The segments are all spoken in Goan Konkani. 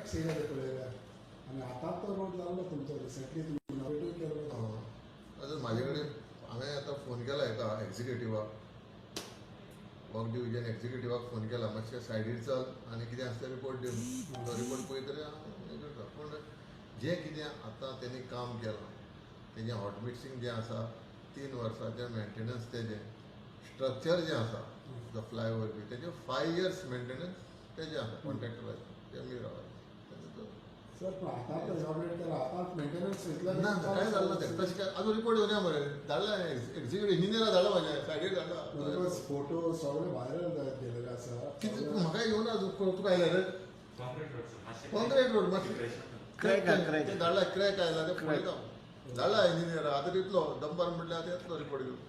टॅक्स येयला ते पळयल्यार आनी आतां तो रोड जाल्लो तुमचो रिसेंटली तुमी रिनोवेटूय केल्लो. आतां म्हाजे कडेन हांवें आतां फोन केला एका एग्जिक्युटिवाक, वर्क डिविजन एग्जिक्युटिवाक फोन केला, मातशें सायडीर चल आनी कितें आसा तें रिपोर्ट दी. तो रिपोर्ट पळयतरी हांव हें करता. पूण जें कितें आतां तेणी काम केलां तेजें हॉट मिक्सींग जें आसा, 3 वर्साचें मेंटेनन्स, तेजें स्ट्रक्चर जें आसा, the flyover बी तेजें 5 इयर्स मेंटेनन्स तेजें आसा कॉन्ट्रॅक्टराचें, तें रावता. सर, पण आतां तो इनॉग्रेट केला, आतां मेंटेनन्स इतलें ना ना, काय जालें ना तें. तशें काय अजून रिपोर्ट येवना मरे. धाडला एक्झिक्युटिव्ह इंजिनियरा धाडला, म्हाज्या सायडीर धाडला. फोटो सगळे व्हायरल जायत गेलेले आसा. कितें म्हाका येवना अजून. तुका आयला रे? Concrete road sir. Concrete road मातशें Crack ah, crack. ते धाडला, क्रॅक आयला ते पळयता. धाडला इंजिनियर, आतां दितलो दंपार म्हटल्यार आतां येतलो रिपोर्ट घेवन.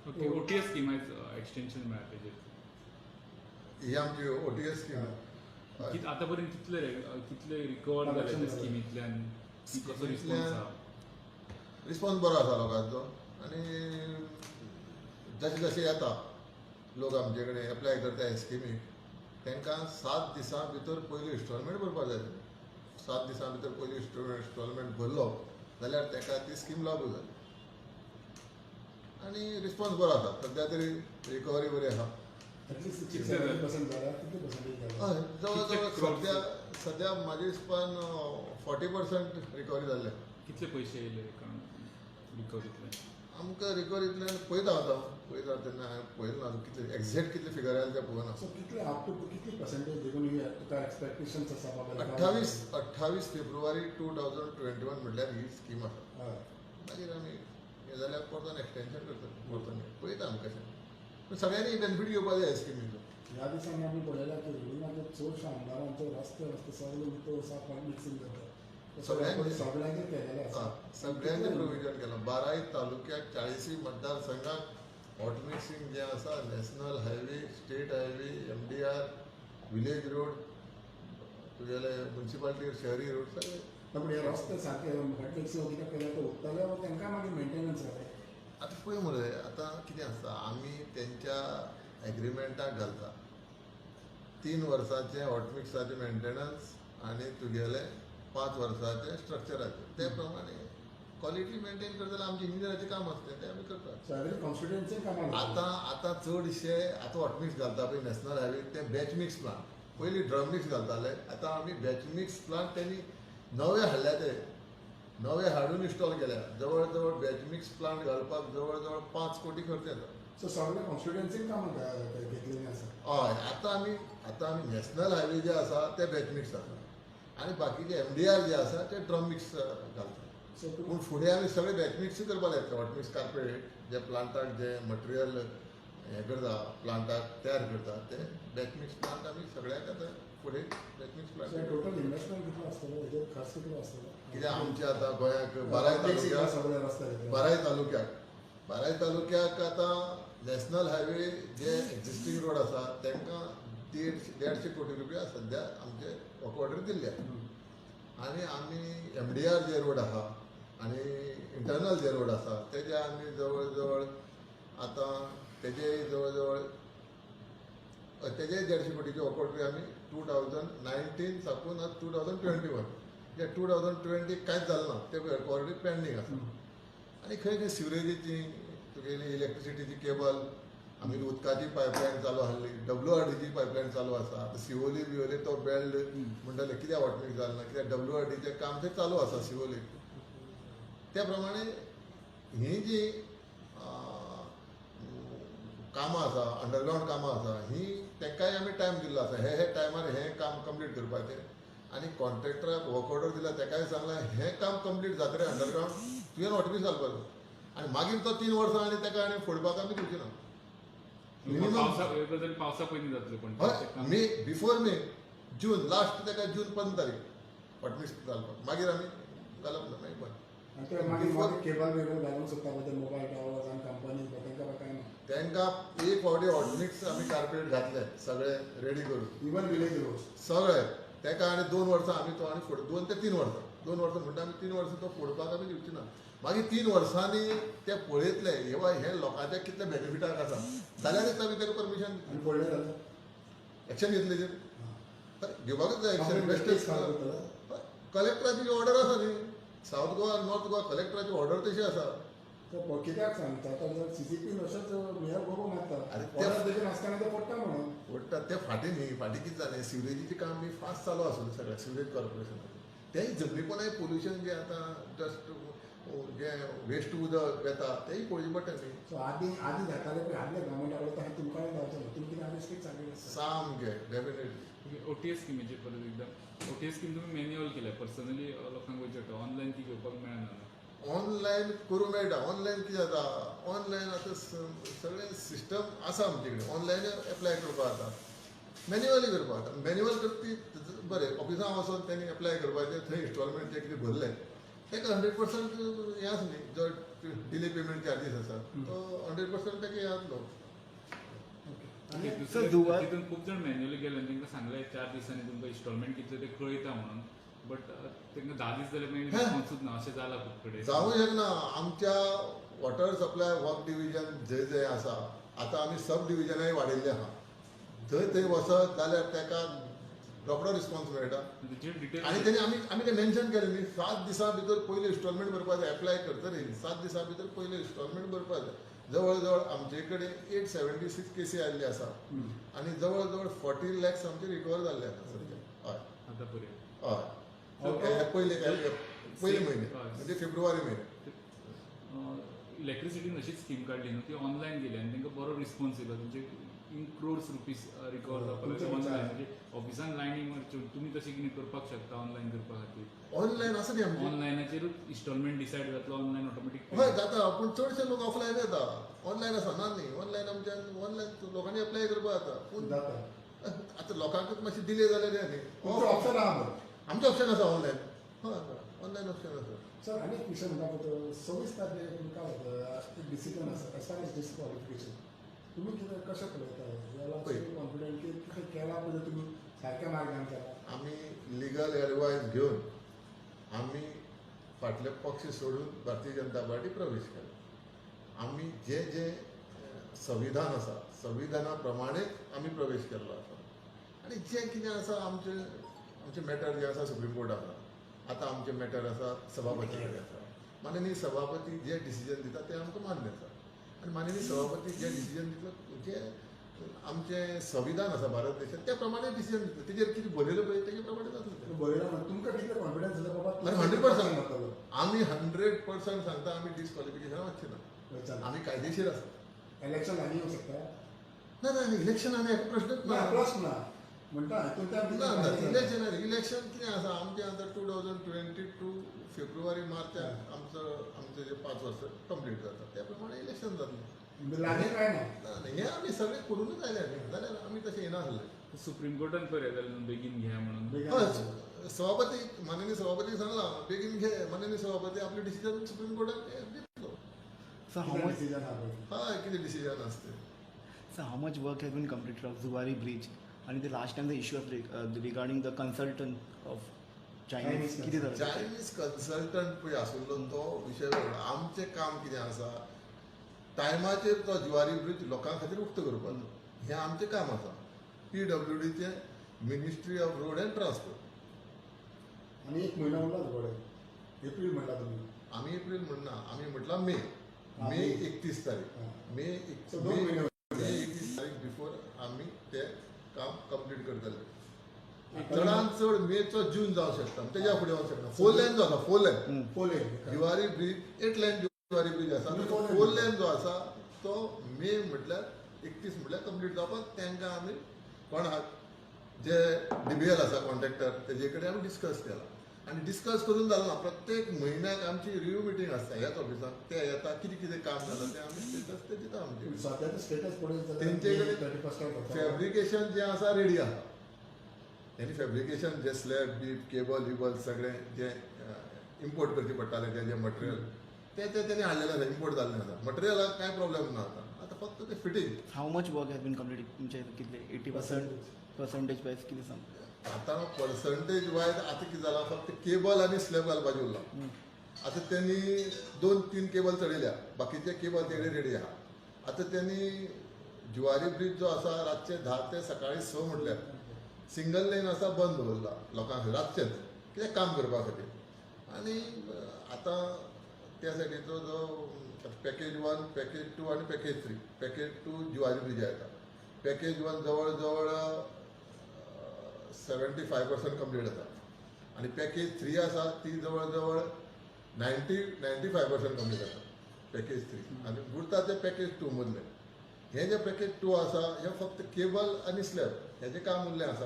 ओके, ओटीएस स्किमाच एक्सटेन्शन मेळ्ळा तेजेर? ही आमची ओटीएस स्कीम. आतापर्यंत कितले रिकवर जाले त्या स्किमींतल्यान? कसो रिस्पॉन्स आसा? रिस्पॉन्स बरो आसा लोकांचो आनी जशे जशे येता लोक आमचे कडेन एप्लाय करता हे स्किमीक, तांकां 7 दिसां भितर पयली इन्स्टॉलमेंट भरपाक जाय. 7 दिसां भितर पयली इन्स्टॉलमेंट भरलो जाल्यार ताका ती स्कीम लागू जाली आनी रिस्पॉन्स बरो आसा. सद्या तरी रिकवरी बरी आसा. एटलीस्ट 60-70% जाला? कितले पर्सेंटेज जाला? हय, जवळ जवळ. कितले crores? सद्या सद्या म्हाज्या हिसपान 40% रिकवरी जाल्ले. कितले पयशे येयले रिकवरींतल्यान? आमकां रिकवरींतल्यान पळयता, आतां पळयता तेन्ना. हांवें पळयलें ना कितले एक्झॅक्ट कितले फिगर आयले ते पळोवना. सो कितले अप टू कितली पर्सेंटेज देखून ही तुका एक्सपेक्टेशन्स आसा बाबा? 28 फेब्रुवारी 2021 म्हटल्यार ही स्कीम आसा. हय. मागीर आमी हें जाल्यार परतून एक्सटेंशन करतले, परतून पळयता आमी कशें. पूण सगळ्यांनी बेनिफीट घेवपा जाय ह्या स्किमीचो. ह्या दिसांनी आमी पळयलां की रोहिंग्याचे चडशे आमदारांचे रस्ते रस्ते सगळे उदक आसा, हॉट मिक्सिंग जाता. सगळ्यांचेर केलेलें आसा. सगळ्यांनी प्रोविजन केलां. बाराय तालुक्याक, 40 मतदारसंघाक हॉट मिक्सिंग जें आसा, national highway, state highway, MDR, village road, तुगेले मुन्सिपालिटी, शहरी रोड सगळे. पूण हे रस्ते सारके हॉट मिक्सिंग कित्याक केल्यार ते उरतले वा तांकां मागीर मेंटेनन्स जाता? आतां पळय मरे, आतां कितें आसता, आमी तेंच्या एग्रीमेंटाक घालता 3 वर्साचें हॉट मिक्साचें मेंटेनन्स आनी तुगेलें 5 वर्साचें स्ट्रक्चराचें. ते प्रमाणे क्वॉलिटी मेंटेन करता जाल्यार आमचें इंजिनियराचें काम आसता तें आमी करतात. सो एवरी कॉन्स्टिट्युएन्सीन कामां. आतां आतां चडशे आतां हॉट मिक्स घालता पळय नॅशनल हायवे, ते बॅच मिक्स प्लांट. पयलीं ड्रम मिक्स घालताले, आतां आमी बॅच मिक्स प्लांट तेणी नवे हाडल्या, ते नवे हाडून इन्स्टॉल केल्या. जवळ जवळ बॅच मिक्स प्लांट घालपाक जवळ जवळ 5 कोटी खर्च येता. सो सगळे कॉन्स्टिट्युएन्सीन कामां घेतलेलीं आसा. हय, आतां आमी नॅशनल हायवे जे आसा ते बॅच मिक्स आसा आनी बाकीचे एमडीआर जे आसा ते ड्रम मिक्स घालता. सो तूं पूण फुडें आमी सगळे बॅच मिक्स करपाक जाय. हॉट मिक्स कार्पेट जे प्लांटाक जे मटेरियल हें करता, प्लांटाक तयार करता, ते बॅच मिक्स प्लांट आमी सगळ्याक आतां फुडें batch mix plant. Total investment कितलो आसतलो हेजेर, खर्च कितलो आसतलो? कित्याक आमचे आतां गोंयाक बाराय तालुक्याक सगळे रस्ते बाराय तालुक्याक आतां नॅशनल हायवे जे एक्झिस्टींग रोड आसा तांकां 150 कोटी रुपया सद्या आमचे वर्क ऑर्डर दिल्ले आहा. आनी आमी एमडीआर जे रोड आहा आनी इंटरनल जे रोड आसा तेजे आमी जवळ जवळ आतां तेजे जवळ जवळ तेजे 150 कोटीचे वर्क ऑर्डर आमी 2019 साकून आतां 2021, जे 2020 कांयच जालें ना, ते वर्क ऑर्डर पेंडींग आसा. आनी खंय खंय सिवरेजीची, तुगेली इलेक्ट्रिसिटीची केबल, आमी उदकाची पायपलायन चालू आहली, डब्ल्यू आर डीची पायपलायन चालू आसा. आतां सिवोली बिवोली तो बेल्ड म्हणटाले कित्याक हॉटमिक्स जालें ना, कित्याक डब्ल्यू आर डीचें काम थंय चालू आसा सिवोली. त्या प्रमाणे ही जी कामां आसा, अंडरग्रावंड कामां आसा, ही तांकांय आमी टायम दिल्लो आसा, हे हे टायमार हें काम कंप्लीट करपाचें. आनी कॉन्ट्रॅक्टराक वर्क ऑर्डर दिला, ताकाय सांगलां हें काम कंप्लीट जातरें अंडरग्रावंड तुवें हॉटमिक्स घालपाचो आनी मागीर तो 3 वर्सां आनी ताका आनी फोडपाक आमी दिवचे ना मिनिमम. पावसा गजाल पावसा पयलीं जातलें पण हय, मे, बिफोर मे, जून लास्ट ताका जून 15 तारीख हॉटमिक्स घालपाक. मागीर आमी घालप ना, मागीर बंद. आनी ते मागीर मागीर केबल बिबल घालूंक सोदता पळय ते मोबायल टावर्स आनी कंपनीज, तांकां काय ना? तांकां एक फावटी हॉटमिक्स आमी कार्पेट घातले सगळे रेडी करून. Even village roads? सगळे. ताका आनी 2 वर्सां आमी तो आनी फुडें 2 ते 3 वर्सां, 2 वर्सां म्हणटा आमी, 3 वर्सां तो फोडपाक आमी दिवची ना. मागीर 3 वर्सांनी ते पळयतले हे बाय हे लोकांच्या कितले बेनिफिटाक आसा जाल्यारच आमी ताका परमिशन. आनी फोडले जाल्यार? एक्शन घेतले तेजेर. घेवपाकूच जाय एक्शन. बेश्टेच कलेक्टराची ऑर्डर आसा न्ही, सावथ गोवा नॉर्थ गोवा कलेक्टराची ऑर्डर तशी आसा. कित्याक सांगता आतां सीसीपीन अशेंच मेयर गोबो मारता, ऑर्डर तेजेर नासतना ते पडटा म्हणून पडटा. ते फाटीं न्ही, फाटीं कितें जालें, सिवरेजीचें काम बी फास्ट चालू आसलें सगळें सिवरेज कॉर्पोरेशनाचें. तेंय जमनीपणाय पोल्युशन जें आतां जस्ट जें वेस्ट उदक येता तेंय पळोवचें पडटा न्ही. सो आदीं आदीं जातालें पळय आदल्या गव्हर्मेंटा कडेन तशें तुमकां जावचें ना, तुमी कितें आनी स्ट्रीक सांगलें सामकें डेफिनेटली. ओटीएस स्किमीचेर परत एकदां, ओटीएस स्कीम तुमी मॅन्युअल केल्या, पर्सनली लोकांक वयचें पडटा, ऑनलायन ती घेवपाक मेळना? ऑनलायन करूं मेळटा. ऑनलायन कितें जाता, ऑनलायन आतां सगळें सिस्टम आसा आमचे कडेन, ऑनलायन एप्लाय करपाक जाता, मॅन्युअली करपाक जाता. मॅन्युअल करपी बरें ऑफिसान वचोन तेणी एप्लाय करपाचें, थंय इन्स्टॉलमेंट जें कितें भरलें ताका 100% हें आसा न्ही, जो डिले पेमेंट चार्जीस आसा तो 100% ताका हें जातलो. तितून खूब जाण मॅन्युअली गेले आनी तांकां सांगलें 4 दिसांनी तुमकां इन्स्टॉलमेंट कितले ते कळयता म्हणून, बट तांकां 10 दीस जाले मागीर रिस्पॉन्सूच ना, अशें जालां खूब कडेन. जावूं शकना. आमच्या वॉटर सप्लाय वर्क डिविजन जंय जंय आसा, आतां आमी सब डिविजनाय वाडयल्लें आहा, थंय थंय वचत जाल्यार ताका रोखडो रिस्पॉन्स मेळटा. आनी तेणी आमी आमी तें मेन्शन केलें न्ही, 7 दिसां भितर पयलीं इन्स्टॉलमेंट भरपाक जाय, एप्लाय करतरीच 7 दिसां भितर पयलीं इन्स्टॉलमेंट भरपाक जाय. जवळ जवळ आमचे कडेन 876 केसी आयिल्ले आसा आनी जवळ जवळ 40 लॅक्स आमचे रिकवर जाल्ले आसा सद्या. हय, आतां पर्यंत. हय, पयले पयले म्हयने म्हणजे फेब्रुवारी म्हयने. इलेक्ट्रिसिटीन अशीच स्कीम काडली न्हू, ती ऑनलायन गेली आनी तांकां बरो रिस्पॉन्स येयलो, तुमचे इन क्रोर्स रुपीज रिकवर जावपाक लागले ऑनलायन. म्हणजे ऑफिसान लायनी मारच्यो, तुमी तशें कितें करपाक शकता ऑनलायन करपा खातीर? ऑनलायन आसा न्ही आमचें, ऑनलायनाचेरूच इन्स्टॉलमेंट डिसायड जातलो, ऑनलायन ऑटोमॅटीक. हय जाता, पूण चडशे लोक ऑफलायन येता, ऑनलायन आसा ना न्ही. ऑनलायन आमच्यान ऑनलायन लोकांनी एप्लाय करपाक जाता, पूण आतां लोकांकूच मातशें डिले जालें न्ही. ऑप्शन आहा, आमचें ऑप्शन आसा ऑनलायन. हय, ऑनलायन ऑप्शन आसा. सर आनी एक विशय म्हणटा, 26 तारखेक तुमकां एक डिसिजन आसा एज फार एज डिस्क्वॉलिफिकेशन, तुमी कितें कशें पळयता? कॉन्फिडंट की कितें केलां पळय तुमी सारक्या मार्गान केलां? आमी लिगल एडवायस घेवन आमी फाटले पक्ष सोडून भारतीय जनता पार्टी प्रवेश केलो. आमी जे जे संविधान आसा संविधाना प्रमाणेच आमी प्रवेश केल्लो आसा आनी जें कितें आसा आमचें आमचें मॅटर जें आसा सुप्रीम कोर्ट आसा, आतां आमचें मॅटर आसा सभापती कडेन आसा. माननीय सभापती जे डिसिजन दिता तें आमकां मान्य आसा आनी माननीय सभापती जे डिसिजन दितलो जे आमचें संविधान आसा भारत देशांत त्या प्रमाणे डिसिजन दितलो, तेजेर कितें बरयलें पळय तेजे प्रमाणे जातलें. बरयलां तुमकां कितलें कॉन्फिडन्स आसा बाबा? 100% आमी 100% सांगता, आमी डिस्क्वॉलिफिकेशन वचचे ना, आमी कायदेशीर आसा. इलेक्शन आनी येवंक शकता? ना ना, इलेक्शन आनी एक प्रश्नच ना. प्रश्न ना म्हणटा ना ना, इलेक्शन इलेक्शन कितें आसा आमचें आतां 2022 फेब्रुवारी मार्चाक आमचो आमचें जे 5 वर्सां कंप्लीट जाता त्या प्रमाणे इलेक्शन जातलें. लागीं काय ना ना, हें आमी सगळें करूनच आयले न्ही, जाल्यार आमी तशें येनासलें. सुप्रीम कोर्टान पळय जाल्यार बेगीन घे म्हणून. हय, सभापती माननीय सभापती सांगलां बेगीन घे, माननीय सभापती आपलें डिसिजन सुप्रीम कोर्टान दितलो. हय, कितें डिसिजन आसता. Sir, how much work has been completed of Zuari Bridge? And the last time the issue of regarding the consultant of Chinese, कितें जालें? चायनीज कन्सल्टंट पळय आशिल्लो तो विशय वेगळो. आमचें काम कितें आसा, टायमाचेर तो जुवारी ब्रिज लोकां खातीर उक्तो करपाचो, हें आमचें काम आसा. PWDचें ministry of road and transport. आनी एक म्हयनो उरला थोडे, एप्रील म्हणला तुमी? आमी एप्रील म्हणना, आमी म्हटलां मे, मे 31 तारीख, मे 31 तारीख बिफोर आमी तें काम कंप्लीट करतले. चडान चड मेचो जून जावंक शकता, तेज्या फुडें वचूंक शकना. 4 लेन जो आसा, 4 lane Zuari bridge, 8 lane Zuari bridge आसा, 4 लेन जो आसा तो मे म्हटल्यार 31 म्हटल्यार कंप्लीट जावपाक तांकां आमी कोण आहा जे DBL आसा कॉन्ट्रॅक्टर तेजे कडेन आमी डिस्कस केला आनी डिस्कस करून जालें ना. प्रत्येक म्हयन्याक आमची रिव्यू मिटींग आसता ह्याच ऑफिसान, ते येता कितें कितें काम जालां तें आमी स्टेटस ते दिता आमचे. सद्याचो स्टेटस पळयत तेंचे कडेन फॅब्रिकेशन जें आसा रेडी आसा, तेणी फॅब्रिकेशन जे स्लॅब बीब केबल बिबल सगळें जें इम्पोर्ट करचें पडटालें तें जें मटेरियल तें तें तेणी हाडलेलें आसा, इम्पोर्ट जाल्लें आसा. मटेरियलाक कांय प्रॉब्लेम ना आतां, आतां फक्त तें fitting. How much work has been completed तुमचें कितलें 80% पर्संटेज वायज कितें सांग? आतां पर्संटेज वायज आतां कितें जालां, फक्त केबल आनी स्लॅब घालपाचें उरलां. आतां तेणी 2-3 केबल चडयल्या, बाकीचे केबल तेणे रेडी आहा. आतां तेणी जुवारी ब्रिज जो आसा रातचे 10 ते सकाळी 6 म्हटल्यार सिंगल लेन आसा बंद दवरला लोकां खातीर रातचेंच, कित्याक काम करपा खातीर. आनी आतां त्या सायडीचो जो पॅकेज 1, पॅकेज 2 आनी पॅकेज 3, पॅकेज 2 जुवारी ब्रिजार येता. पॅकेज 1 जवळ जवळ 75% कंप्लीट आसा आनी पॅकेज 3 आसा ती जवळ जवळ 90-95% कंप्लीट आसा पॅकेज 3. आनी उरता ते पॅकेज 2 मदलें. हें जें पॅकेज 2 आसा हें फक्त केबल आनी स्लॅब हेजें काम उरलें आसा.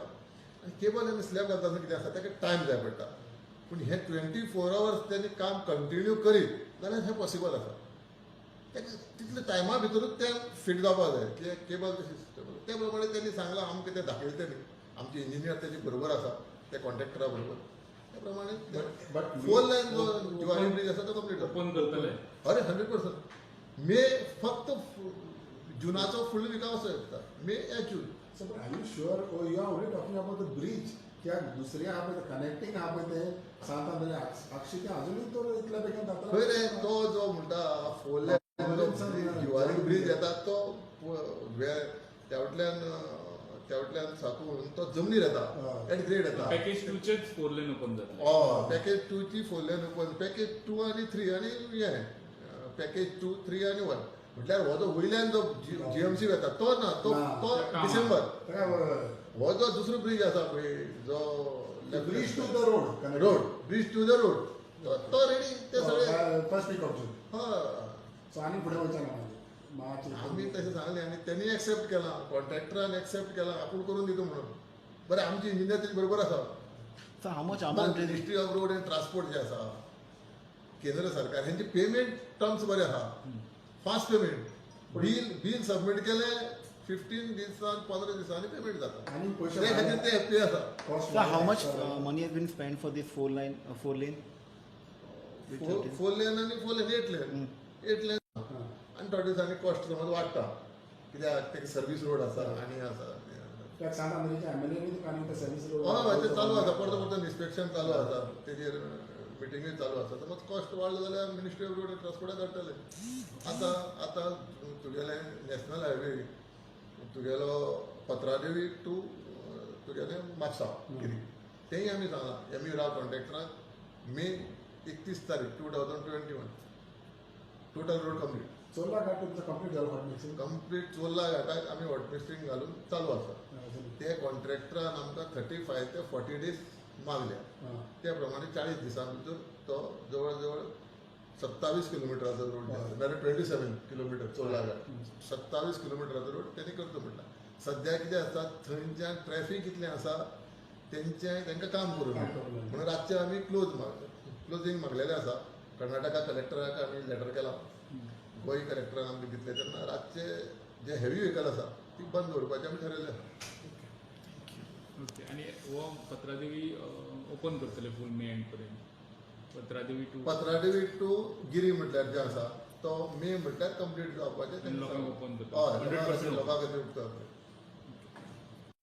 आनी केबल आनी स्लॅब घालता आसतना कितें आसा, ताका टायम जाय पडटा. पूण हें 24 अवर्स तेणी काम कंटिन्यू करीत जाल्यार हें पॉसिबल आसा. ताका तितले टायमा भितरूच तें फिट जावपाक जाय की केबल कशी सिस्टम. ते प्रमाणे तेणी सांगलां आमकां, तें दाखयलें तेणी, आमचे इंजिनियर तेजे बरोबर आसा ते कॉन्ट्रॅक्टरा बरोबर. त्या प्रमाणे बट फोर लायन जो जुवारी ब्रीज आसा तो कंप्लीट जाता. ओपन करतले? अरे 100%. मे फक्त जुनाचो फुडलो विका असो येता, मे या जून. So but are you sure you are only talking about the bridge कित्याक दुसरें आहा पळय कनेक्टींग आहा पळय तें सांत आंद्रे आगशी तें अजुनूय तो इतल्या बेगीन जाता? खंय रे, तो जो म्हणटा फोर लायन जुवारी ब्रीज येता तो त्या वटल्यान साकून तो जमनीर येता, एट ग्रेड येता. पॅकेज 2चेच 4 लेन ओपन जातले. हय, पॅकेज 2ची 4 लेन ओपन, पॅकेज 2 आनी 3 आनी हें पॅकेज 2, 3 आनी 1 म्हटल्यार हो जो वयल्यान जो जीएमसी येता तो ना, तो तो डिसेंबर. हो जो दुसरो ब्रीज आसा पळय जो bridge to the road, road, bridge to the road तो रेडी ते सगळे फर्स्ट वीक ऑफ जून. हय. सो आनी फुडें वयचें ना मागीर मार्च. आमी तशें सांगलें आनी तेणी एक्सेप्ट केलां, कॉन्ट्रॅक्टरान एक्सेप्ट केलां आपूण करून दिता म्हणून. बरें, आमचे इंजिनियर तेजे बरोबर आसा. So how much amount is Ministry of Road and Transport जे आसा केंद्र सरकार, हेंचे पेमेंट टर्म्स बरे आसा, फास्ट पेमेंट. बील सबमीट केलें 15 दिसान 15 दिसांनी पेमेंट जाता. आनी पयशे ते खातीर ते हॅप्पी आसा. Cost. So how much money has been spent for this 4 lane? 4 lane आनी 4 लेन 8 लेन, 8 लेन आनी थोड्या दिसांनी कॉस्ट समज वाडटा कित्याक तेका सर्वीस रोड आसा आनी आसा. कित्याक सांत आंद्रेच्या एमएलए तुका आनी ते सर्वीस रोड हय, तें चालू आसा, परतो परतो इन्स्पेक्शन चालू आसा, तेजेर मिटिंगूय चालू आसा. समज कॉस्ट वाडलो जाल्यार मिनिस्ट्री ऑफ रोड एंड ट्रान्सपोर्टाक धाडटले. आतां आतां तुगेलें नॅशनल हायवे तुगेलो पत्रादेवी टू तुगेलें म्हापसा गिरी, तेंय आमी सांगलां एम you राव कॉन्ट्रॅक्टराक मे 31 तारीख 2021 टोटल रोड कंप्लीट. चोर्ला घाट तुमचो कंप्लीट जालो हॉट मिक्सिंग? कंप्लीट चोर्ला घाटाक आमी हॉट मिक्सिंग घालून चालू आसा. ते कॉन्ट्रॅक्टरान आमकां 35 ते 40 दीस मागल्या, त्या प्रमाणे 40 दिसां भितर तो जवळ जवळ 27 किलोमिटराचो रोड, म्हळ्यार 27 किलोमिटर चोर्ला घाट, 27 किलोमिटराचो रोड तेणी करतो म्हणटा. सद्या कितें आसा थंयच्यान ट्रॅफीक कितलें आसा तेंचें तांकां काम करूं मेळटा म्हणून रातचें आमी क्लोजींग मागलेलें आसा. कर्नाटका कलेक्टराक आमी लेटर केलां, गोंय कलेक्टरान आमकां दितले तेन्ना रातचे जे हेवी व्हेकल आसा ती बंद दवरपाचें आमी ठरयलें आसा. ओके, आनी हो पत्रादेवी ओपन करतले फूल मे एंड पर्यंत? पत्रादेवी टू पत्रादेवी टू गिरी म्हटल्यार जे आसा तो मे म्हटल्यार कंप्लीट जावपाचें. लोकांक ओपन करतले. हय, लोकां खातीर उक्तो जातलें.